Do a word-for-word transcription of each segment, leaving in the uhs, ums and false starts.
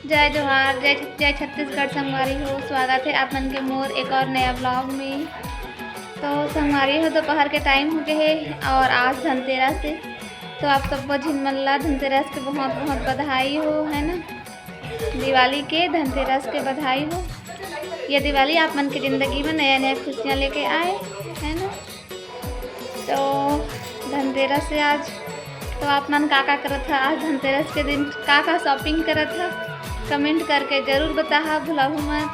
जय जोहार, जय छ-, जय छत्तीसगढ़ संगवारी हो। स्वागत है आप मन के मोर एक और नया vlog में। तो संगवारी हो, दोपहर के time हो गए है और आज धनतेरस है, तो आप सबो झिन मन ला धनतेरस के बहुत बहुत बधाई हो, है ना। दिवाली के, धनतेरस के बधाई हो। ये दिवाली आप मन के जिंदगी में नया नया खुशियाँ लेके आए, है ना। तो धनतेरस है आज, तो आप मन का का करत हा आज धनतेरस के दिन, का का shopping करत हा, comment करके जरूर बताहा, भुलाहू मत।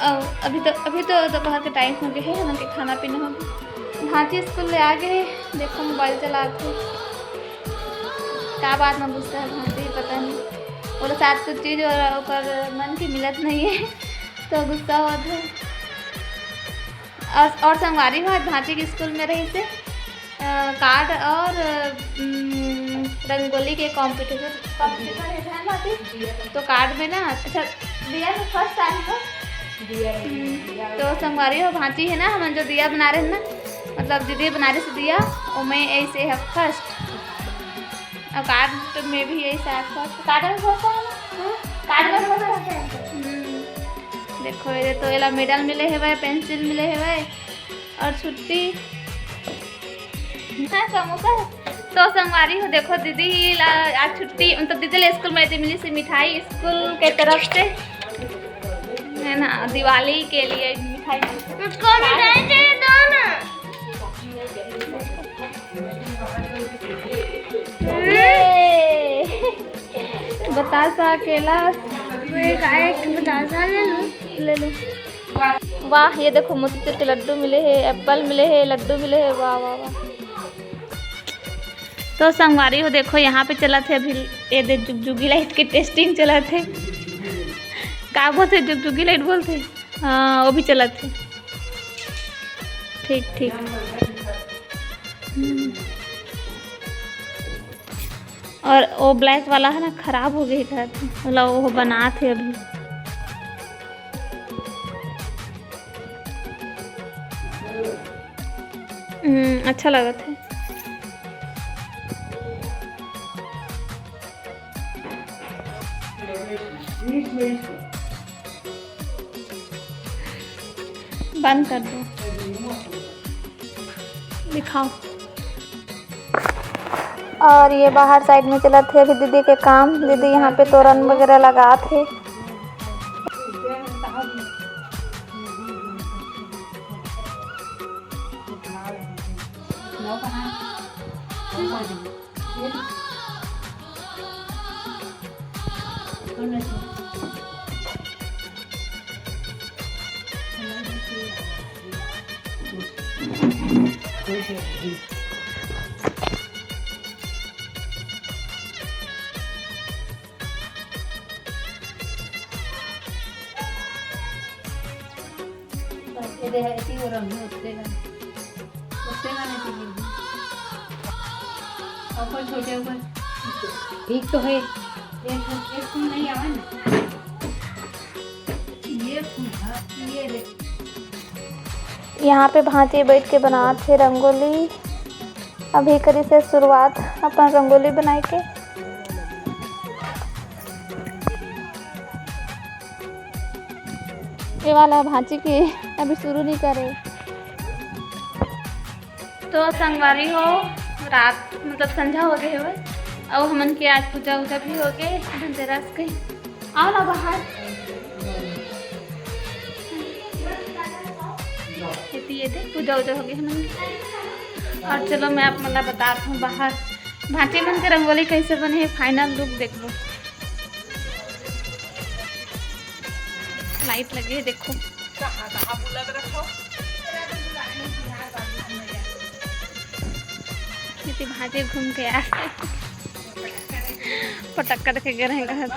और अभी तो, अभी तो दोपहर के time हो गए है, हमन के खाना पीना हो गए। भांची स्कूल ले आ गए, देखो mobile चलात हे। का बात में गुस्सा है भांची, पता नहीं, ओला शायद कुछ चीज और ओकर मन के मिलत नहीं है, तो गुस्सा होत है। और, और संगवारी हो, आज भांची के स्कूल में रहिसे, अ, card और, उम, रंगोली के competition, competition है ना भांची? तो card में ना, अच्छा, दिया में first आई हो? हम्म, तो संगवारी हो, भांची है ना, हमन जो दिया बना रहे हैं ना, मतलब दीदी बना रहे से दिया, ओमे ऐसे है first। और card में भी ऐसा है first, card में first है ना? हाँ, card में first है। हम्म, देखो, ये तो एला medal मिले हेवय, pencil मिले हेवय और छुट्टी। हाँ, समोसा है। तो संगवारी हो, देखो, दीदी ला आज छुट्टी, मतलब दीदी ले स्कूल में दे मिली से मिठाई स्कूल के तरफ से, है ना, दिवाली के लिए मिठाई। उसको मिठाई चाहिए, दो ना। ये बतासा, केला। मैं एक बतासा ले लूं। ले लो। वाह, ये देखो, मोतीचूर के लड्डू मिले हे, apple मिले हे, लड्डू मिले हे। वाह, वाह, वाह। तो संगवारी हो, देखो, यहाँ पे चलत हे अभी, ये दे, जुगजुगी light के testing चलत हे। का बोलथे, जुगजुगी light बोलथे? हाँ, वो भी चलत हे। ठीक, ठीक। हम्म। और वो black वाला है ना, खराब हो गई कहत हे, मतलब वो बनात हे अभी। हम्म, अच्छा लगत हे। बंद कर दो, दिखाओ। और ये बाहर side में चलत हे अभी दीदी के काम। दीदी यहाँ पे तोरन वगैरह लगात हे। ये दे, ऐसी हो रहा है, उठते का, उठते का नहीं चाहिए। और कोई छोटे ऊपर। ठीक तो है। एक, एक फूल नहीं आवा ना। ये फूल, हाँ, ये दे। यहाँ पे भांची बैठ के बनात हे रंगोली। अभी करिस हे शुरुआत अपन रंगोली बनाए के। ये वाला भांची के अभी शुरू नहीं करे। तो संगवारी हो, रात मतलब संझा हो गए हवे, अउ हमन के आज पूजा उजा भी हो गए धनतेरस के। आओ ना बाहर, एती ये दे पूजा उजा हो गए हमन के। और चलो मैं आप मन ला बतात हूँ बाहर भांची मन के रंगोली कैसे बने हे, final look देखबो। Light लगे हे, देखो। एती भांची घूम के आ, पटक्का देखे गे रहे घर।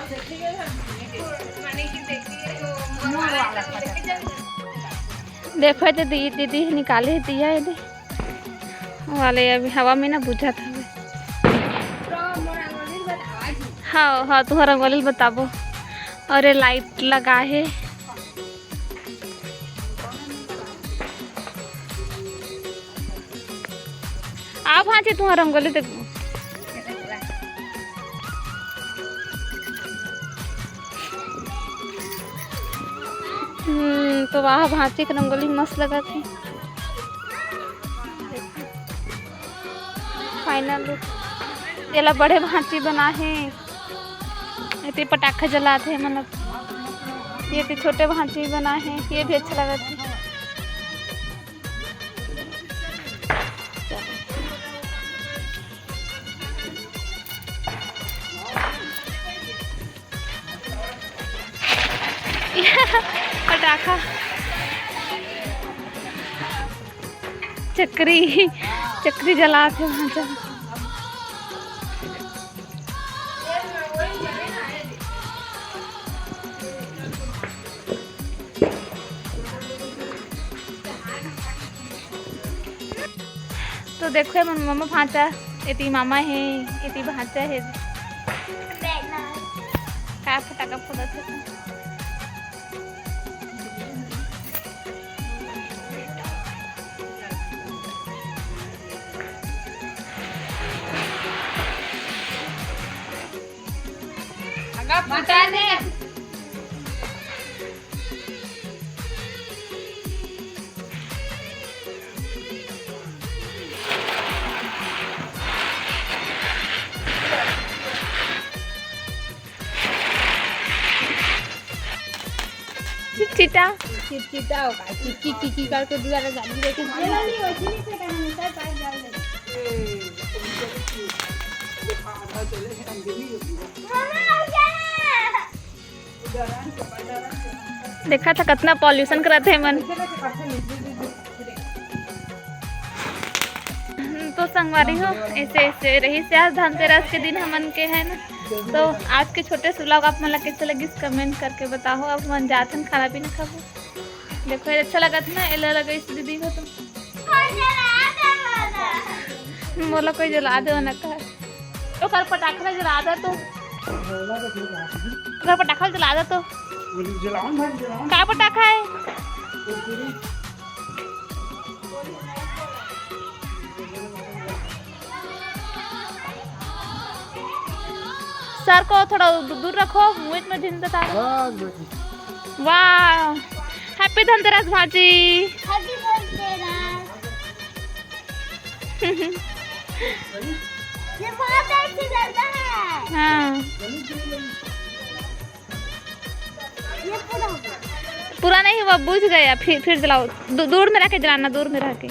देखो, एती दी-, दीदी निकाले हे दिया, एती। वाले अभी हवा में ना बुझत हवे। हाँ, हाँ, तुहर रंगोली ल बताबो। और ये light लगा हे। आप हाँ जी, तुहर रंगोली देखबो। हम्म, तो वाह, भांची के रंगोली मस्त लगत हे। Final look. एला बड़े भांची बना हे। एती पटाखा जलात हे, मतलब, ये भी छोटे भांची बना हे, ये भी अच्छा लगत हे। पटाखा, चकरी, चकरी जलात हे वहाँ जा। तो देखो, ये मन मामा भांचा, एती मामा हे, एती भांचा हे। का फटाका फोड़त हे? अगर फटा दे। चिटचिटा। चिटचिटा होगा, चिटचिट चिटचिट करके दुबारा गाली देके ये वाली वैसे नहीं फेंका, हम ऊपर पार डाल देंगे। देखा था कितना पॉल्यूशन करत हे मन। तो संगवारी हो, ऐसे ऐसे रही से आज धनतेरस के दिन हमन के है ना। तो आज के छोटे से व्लॉग आप मन ला कैसे लगिस, कमेंट करके बताओ। अब हमन जाथन खाना पीना खाबो। देखो, ये अच्छा लगत ना, एला लगे इस दीदी को तो। मोला कोई जला दे ना कहा। ओकर पटाखा ला जला दे तो। ओकर पटाखा ला जला दे तो। जलावन भाई, जलावन। का पटाखा है? सर को थोड़ा दू-, दूर रखो, मुंह में झिन बता दो। हाँ, देखो। वाह, हैप्पी धनतेरस भांची। हैप्पी धनतेरस। ये बहुत अच्छी जगह है। हाँ। ये पूरा हो गया। पूरा नहीं हुआ, बुझ गया। फिर, फिर जलाओ, दू-, दूर में रह के जलाना, दूर में रह के।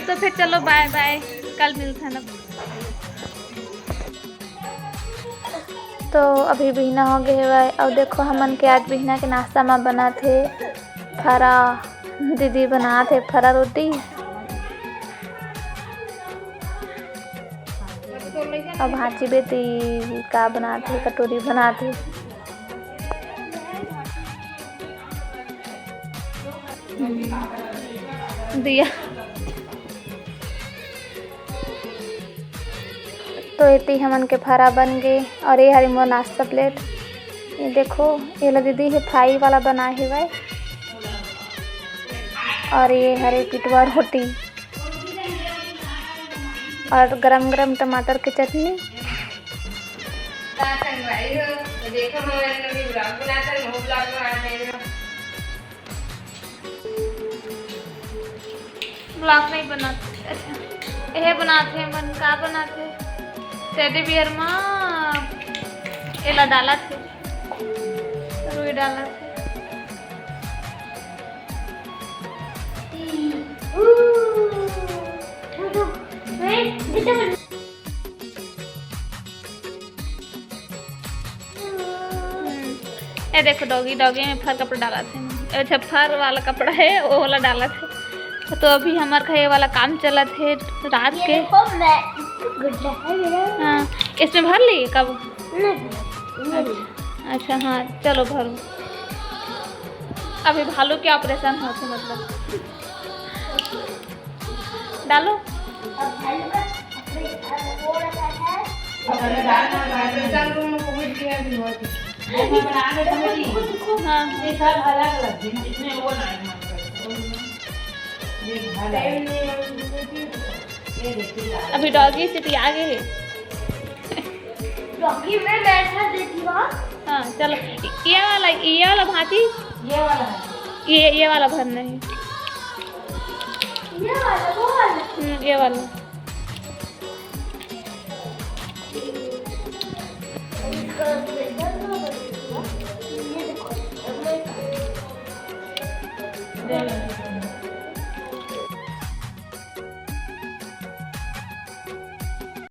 तो फिर चलो, बाय बाय, कल मिलथन अब। तो अभी बिहना हो गए हवय, अउ देखो, हमन के आज बिहना के नाश्ता म बनत हे फरा, दीदी बनात हे फरा रोटी। अब भांची बेटी का बनात हे, कटोरी बनात हे। दिया। तो एती हमन के फरा बन गे, और ये हरे मोर नाश्ता प्लेट। ये देखो, ये ला दीदी हे फ्राई वाला बनाए हेवय, और ये हरे पिटवा रोटी, और गरम गरम टमाटर के चटनी। का संगवारी हो, तो देखो, हमन अभी vlog बनाथन, वो vlog बनाथन। Vlog नहीं बनाते। अच्छा, ये बनाते हैं, मन का बनाते हैं? Teddy bear मा एला डालत हे, रुई डालत हे। हम्म। ये देखो doggy, doggy में फर कपड़ा डालत हे। अच्छा, फर वाला कपड़ा है, वो वाला डालत हे। तो अभी हमर घर ये वाला काम चलत हे रात ये के। देखो, मैं इसको गड्ढा है मेरा। हाँ, इसमें भर ली कब? नहीं, नहीं। अच्छा, हाँ, चलो भरो। अभी भालू के operation होथे, मतलब। डालो। अब भालू का वो रखा है। अरे डाल ना, डाल ना। Operation room में पहुंच गया भी हो। ये भी बना दे समझी। हाँ। ये सब अलग अलग है, इसमें वो ना है। ये भाला है। ये अभी डॉगी चिटिया गे हे। डॉगी में बैठा देती हूँ। हाँ, चलो, ये वाला, ये वाला भांची। ये वाला है। ये ये वाला भरना है। ये वाला, वो वाला। हम्म, ये वाला। इसका इधर ना बनेगा। ये देखो, अब मैं